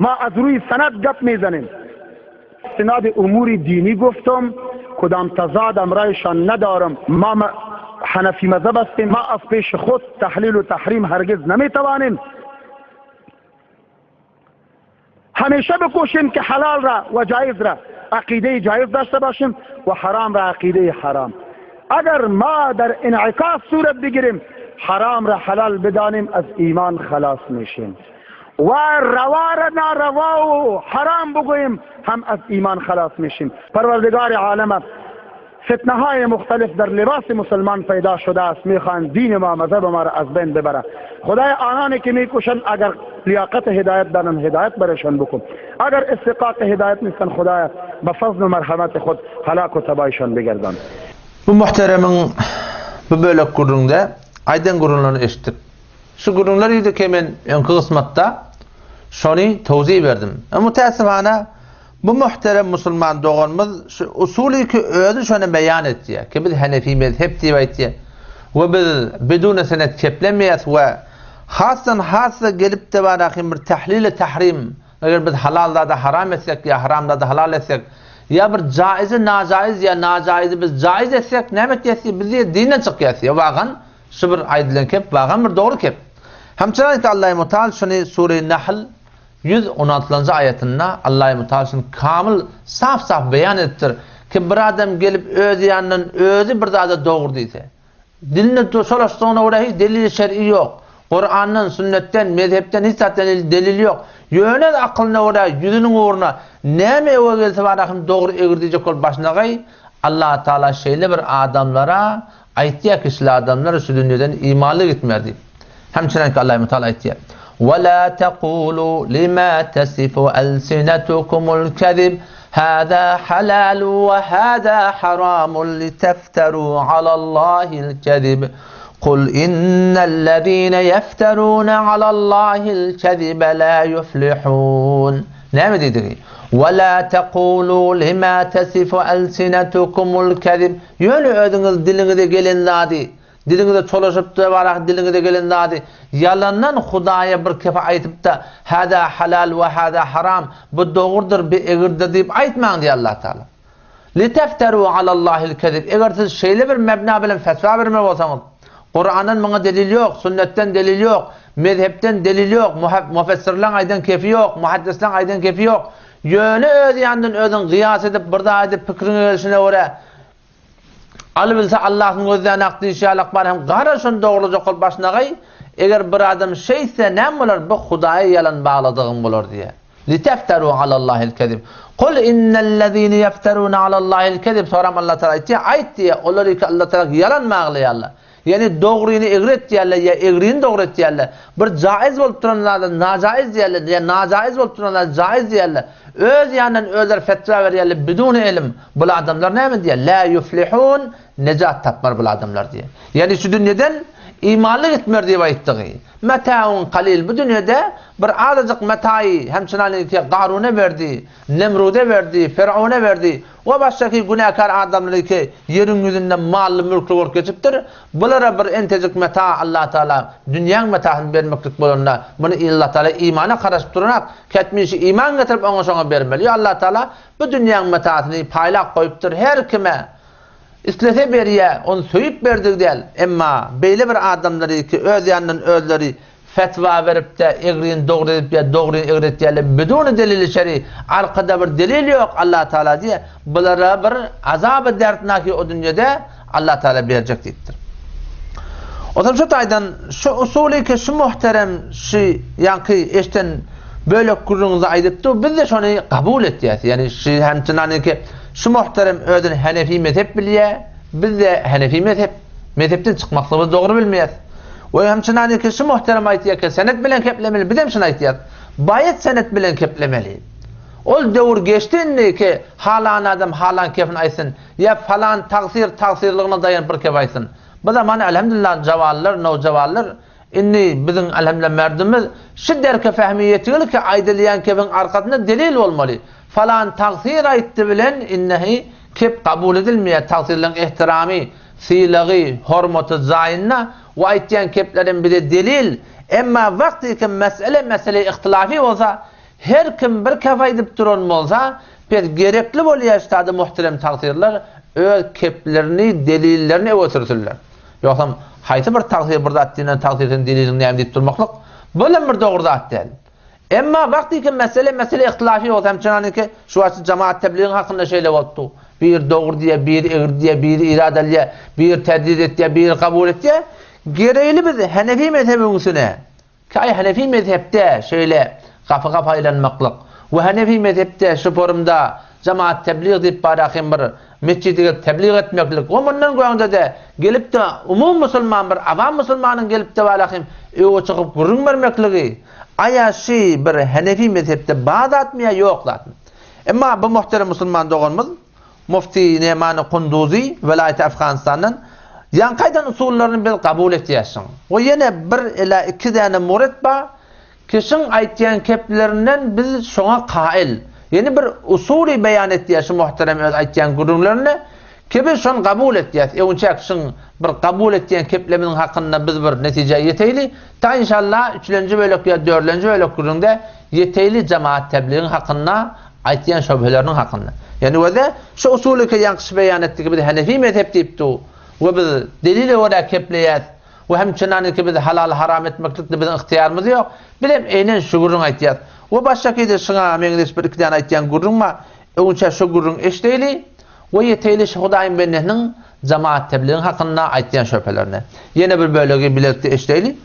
Ma از روی سند گپ میزنیم. استناد امور دینی گفتم کدام تضاد امرایشان ندارم. ما حنفی مذهب هستیم. ما از پیش خود تحلیل و تحریم هرگز نمیتوانیم. همیشه بکوشیم که حلال را و جایز را عقیده جایز داشته باشیم و حرام را عقیده حرام. اگر ما در انعکاس صورت بگیریم حرام را حلال بدانیم از ایمان خلاص میشیم و روا را ناروا و حرام بگوییم هم از ایمان خلاص میشیم. پروردگار عالم فتنه های مختلف در لباس مسلمان پیدا شده است، میخواهند دین ما مذهب ما را از بین ببره. خدای آنانی که میکوشند اگر لیاقت هدایت دارن هدایت برشان بکن، اگر استحقاق هدایت نیستن خدای به فضل و مرحمت خود هلاک و تباهشان بگردان. Bu muhteremiň bu bölek gürrüňde aýdan gürrüňlerini eşitdik. Şu gürrüňler ýüzüke men öňki gysmatda şony towzi berdim. Mütäessifana bu muhterem musulman doganymyz şu usuly ki özi şony beýan etýär ki biz henefi mezhep diýip aýtýar we biz bidune senet keplemeýäs we hasdan hassa gelip-de barahym bir tahlili tahrim eger biz halal zady haram etsek ýa haram zady halal etsek ýa bir jaizi najaiz ýa najaizi biz jaiz etsek näme etýäs diýip biz diýe dinden çykýas diýe wagan şu bir aýdylan kep wagan bir dogry kep. Hemçeler aýtdy Allaýy Mutal şuny Sure Nahl 116-njy aýatynda Allaýy Mutal şuny kamyl saf-saf beýan edipdir ki bir adam gelip öz ýanyndan özi bir zada dogry diýse diline çolaşdygyna görä hiç delili şer'i ýok. Kurandan, sünnetden, mezhepden hiç zat delil ýok. Ýöne akylyna görä ýüzüniň ugruna näme öwe gelse barahym dogry egri diýjek bolup başyna gaý Allah Taala şeýle bir adamlara Aýtýar ki, şul adamlar şu dünýeden imanly gitmer diýip. Hemçinenki Allahy Mutala aýtýar, Ve la tekulu lima tesifu elsinetukumul kezib, hâzâ halâlu ve hâzâ harâmun litefterû alallâhil kezib. Kul innellezîne yefterûne alallâhil kezibe lâ yuflihûn. Näme diýdigi? Ve la tekulu lima tesifu elsinetukumul kezib. Ýöne özüňiz diliňize gelen zady, diliňize çolaşyp-da barak diliňize gelen zady, ýalandan Hudaýa bir kefe aýtyp-da, Hâzâ halal we hâzâ haram, bu dogrudyr, bu egridir diýip aýtmaň diýýär Allah Tagala. Litefterû alallâhil kezib, eger siz şeýle bir mebna bilen fetwa bermeli bolsaňyz, Kurandan muňa delil ýok, sünnetden delil ýok, mezhepden delil ýok, mufessirleň aýdan kefi ýok, muhaddislaň aýdan kefi ýok, Ýöne öz ýanyndan özüň gyýas edip, bir zat edip pikiriňe gelşine görä, Alybilse Allahyň gözlän hak diýşi ýalak bar hem gara şony dogrulajak bolup başyna gaý, eger bir adam şeýtse näme bolar, bu Hudaýa ýalan bagladygyň bolar diýýär. Litefteru alallahil kezib. Kul innellezine ýefterune alallahil kezib soram Allah Taala aýtýar, aýt diýýär, olar ki Allah Taala ýalan baglaýarlar. Ýagny dogryny egri etýärler ýa egrini dogry etýärler. Bir jaiz bolup duran zada najaiz diýýärler ýa najaiz bolup duran zada jaiz diýýärler. Öz ýanyndan özleri fetwa berýärler biduni ilim. Bul adamlar näme diýýär? La ýuflihun nejat tapmar bul adamlar diýýär. Ýagny şu dünýeden imanly gitmer diýip aýtdygy. Metaun kalil bu dünýede bir azajyk metaýy hemçinaliki Garuna berdi, Nemruda berdi, Ferowna berdi. We başdaky günäkär adamlary ki, ýeriň ýüzünde mally-mülkli bolup geçipdir, bulara bir entejik meta Allatagala dünýäň metasyny bermeklik bolanda, muny Allatagala imana garaşyp duranak, kätmişi iman getirip oňa şoňa bermeli. Ýok Allatagala bu dünýäň metasyny paýlap goýupdyr her kime islese berýär, ony söýüp berdigi däl, emma beýle bir adamlary ki öz ýanyndan özleri Fetwa beripde egrini dogry edip ýa dogryny egri etýärler biduni delili şeri arkada bir delil ýok Allah Taala diýe bulara bir azaby derdnaki o dünýede Allah Taala berjek diýipdir. Ozal şu taýdan şu usuly ki şu muhterem şu ýaňky eşden bölek gürrüňizi aýdypdy biz de şony kabul etýäs ýani şu hemçinaniki şu muhterem özüni henefi mezhep bilýä biz de henefi mezhep Mezhepden çykmaklygymyzy dogry bilmeýäs. We hem çynanyky şu muhterem aýtýar ki, senet bilen keplemeli, bizem şuny aýtýas. Baýat senet bilen keplemeli. Ol döwür geçdi indi ki, halan adam halan kepini aýtsyn, ýa falan tagsyr tagsyrlygyna daýanyp bir kep aýtsyn. Bu zaman elhamdülillah jawanlar, nowjawanlar indi biziň elhamdülillah merdimiz şu derke fehmi ýetigil ki, aýdylýan kepiň arkasynda delil bolmaly. Falan tagsyr aýtdy bilen innehi kep kabul edilmeýär, tagsyrlaryň ehtiramy, sylagy, hormaty jaýynda we aýtýan keplerem bize delil, emma wagtyky mesele mesele-i ihtilafy bolsa, Her kim bir kep aýdyp duran bolsa, pes gerekli bolýar ştada muhterem tagsyrlar öz keplerini, delillerini öňe sürsünler. Ýogsam haýsy bir tagsyr bir zat diýenden tagsyr sen deliliň näme diýip durmaklyk, bulam bir dogry zat däl. Emma wagtyky mesele mesele ihtilafy bolsa hem çynanyňky şu wagt jemaat tebligiň hakynda şeýle bolupdy. Biri dogry diýýär, biri egri diýýär, biri irad alýar, biri terdid etýär, biri kabul etýär. Gereýli biz Hanefi mezhebiň üstüne. Ki aý Hanefi mezhepde şeýle gapy-gapy aýlanmaklyk we Hanefi mezhepde şu forumda jemaat teblig diýip barahym bir metjide gelip teblig etmeklik we mundan göňde-de gelip-de umumy musulman bir awam musulmanyň gelip-de barahym öňe çykyp gürrüň bermekligi aýa şy bir Hanefi mezhepde bar zatmy ýa ýok zatmy? Emma bu muhterem musulman doganymyz Mufti Nemany Kunduzy welaýaty Afganistandan ýaňky aýdan usullaryny biz kabul etýäşiň. We ýene bir ila iki däne muret bar, kişiň aýtýan keplerinden biz şoňa kail. Ýene bir usuly beýan etýär şu muhterem öz aýtýan gürrüňlerinde, ki biz şony kabul etýäs. Öňçä kişiň bir kabul etýän kepleminiň hakynda biz bir netijä ýeteýli. Ta inşallah üçlenji bölek ýa dörlenji bölek gürrüňde ýeteýli jemaat tebligiň hakynda Aýtýan şöbheleriniň hakynda. Ýani özi şu usuly ki ýaňky beýan etdi ki biz Hanefi mezhep diýipdi we biz delile görä kepleýäs we hem çynany ki biz halal haram etmeklikde biziň ygtyýarymyz ýok. Biz hem eýnen şu gürrüňi aýtýas. We başgaky-da şuňa meňzeş bir iki däne aýtýan gürrüň bar. Öňünçä şu gürrüňi eşdeýli we ýeteýli şu Hudaýyň bendesiniň jemaat tebligiň hakynda aýtýan şöbhelerine. Ýene bir bölegi bilelikde eşdeýli.